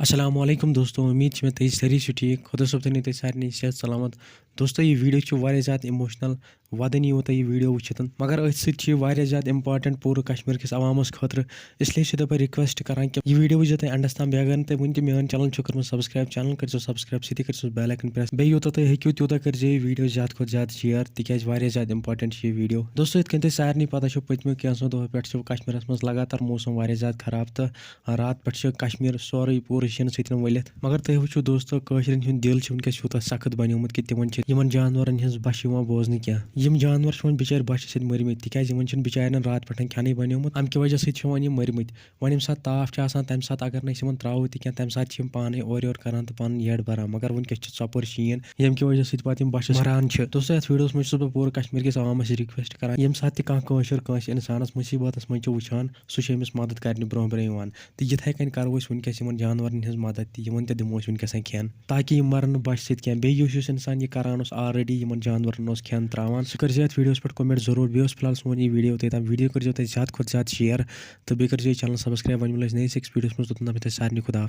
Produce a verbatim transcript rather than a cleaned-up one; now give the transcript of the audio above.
السلام علیکم دوستو، امید چھِ مےٚ تُہۍ سٲری چھِو ٹھیٖک۔ خۄدا صٲب تھٲینو تُہۍ سارنٕے صحت سلامت۔ دوستو، یہِ video چھُ واریاہ زیادٕ emotional، وَدان یِیِو تۄہہِ یہِ video وٕچھِتھ۔ مگر أتھۍ سۭتۍ چھِ یہِ واریاہ زیادٕ important پوٗرٕ کشمیر کِس عوامس خٲطرٕ، اس لیے چھِ دَپان request کران کہِ یہِ video وٕچھزیو تُہۍ endس تام۔ بیٚیہِ اگر نہٕ تۄہہِ وٕنہِ تہِ میون channel چھُو کٔرمٕژ subscribe، channel کٔرزیو subscribe، سۭتی کٔرزیو bell icon press۔ بیٚیہِ یوٗتاہ تُہۍ ہیٚکِو تیوٗتاہ کٔرزیو یہِ video زیادٕ کھۄتہٕ زیادٕ share، تِکیازِ واریاہ زیادٕ important چھِ یہِ video۔ دوستو، یِتھ کٔنۍ تۄہہِ سارنٕے پتہ چھو، پٔتمیو کینٛژھو دۄہو پٮ۪ٹھ چھُ کشمیرس منٛز لگاتار موسم واریاہ زیادٕ خراب تہٕ راتھ پٮ۪ٹھ چھِ کشمیر سورُے پوٗرٕ شیٖنہٕ سۭتۍ ؤلِتھ۔ مگر تُہۍ وٕچھِو دوستو، کٲشرٮ۪ن ہُنٛد دِل چھُ وٕنکیٚس یوٗتاہ سخت بنیومُت کہِ تِمن چھِ یِمن جانورن ہٕنٛز بۄچھِ یِوان بوزنہٕ کینٛہہ۔ یِم جانور چھِ وۄنۍ بِچٲرۍ بۄچھِ سۭتۍ مٔرمٕتۍ، تِکیازِ یِمن چھِنہٕ بِچارٮ۪ن راتھ پٮ۪ٹھ کھٮ۪نٕے بنیومُت۔ امہِ کہِ وجہ سۭتۍ چھِ وۄنۍ یِم مٔرمٕتۍ۔ وۄنۍ ییٚمہِ ساتہٕ تاپھ چھُ آسان، تمہِ ساتہٕ اگر نہٕ أسۍ یِمن تراوو تہِ کینٛہہ، تمہِ ساتہٕ چھِ یِم پانے اورٕ یورٕ کران تہٕ پنُن یٔڈ بران۔ مگر وٕنکیٚس چھِ ژۄپٲرۍ شیٖن، ییٚمہِ کہِ وجہ سۭتۍ پتہٕ یِم بۄچھِ سۭتۍ مران چھِ۔ دوستو، یتھ videoس منٛز چھُس بہٕ پوٗرٕ کشمیر کِس عوامس request کران، ییٚمہِ ساتہٕ تہِ کانٛہہ کٲشُر کٲنٛسہِ انسانس مصیبتس منٛز چھُ وٕچھان، سُہ چھُ أمِس مدد کرنہِ برونٛہہ برونٛہہ یِوان۔ تہٕ یِتھَے کٔنۍ کَرو أسۍ وٕنکیٚس یِمَن جانوَرَن ہِنٛز مَدَد تہِ، یِمَن تہِ دِمو أسۍ وٕنکیٚس کھٮ۪ن، تاکہِ یِم مَرَن نہٕ بۄچھِ سۭتۍ کینٛہہ۔ بیٚیہِ یُس یُس اِنسان یہِ کَران اوس already، یِمَن جانوَرَن اوس کھٮ۪ن ترٛاوان، سُہ کٔرۍزیو یَتھ videoس پٮ۪ٹھ comment ضروٗر۔ بیٚیہِ اوس فِلحال سون یہِ video توٚتام۔ Video کٔرۍزیو تُہۍ زیادٕ کھۄتہٕ زیادٕ share تہٕ بیٚیہِ کٔرۍزیو یہِ channel subscribe۔ وۄنۍ مِلو أسۍ نٔیِس أکِس videoس منٛز، توٚتام دَپہٕ بہٕ تۄہہِ سارنٕے خۄدا حافظ۔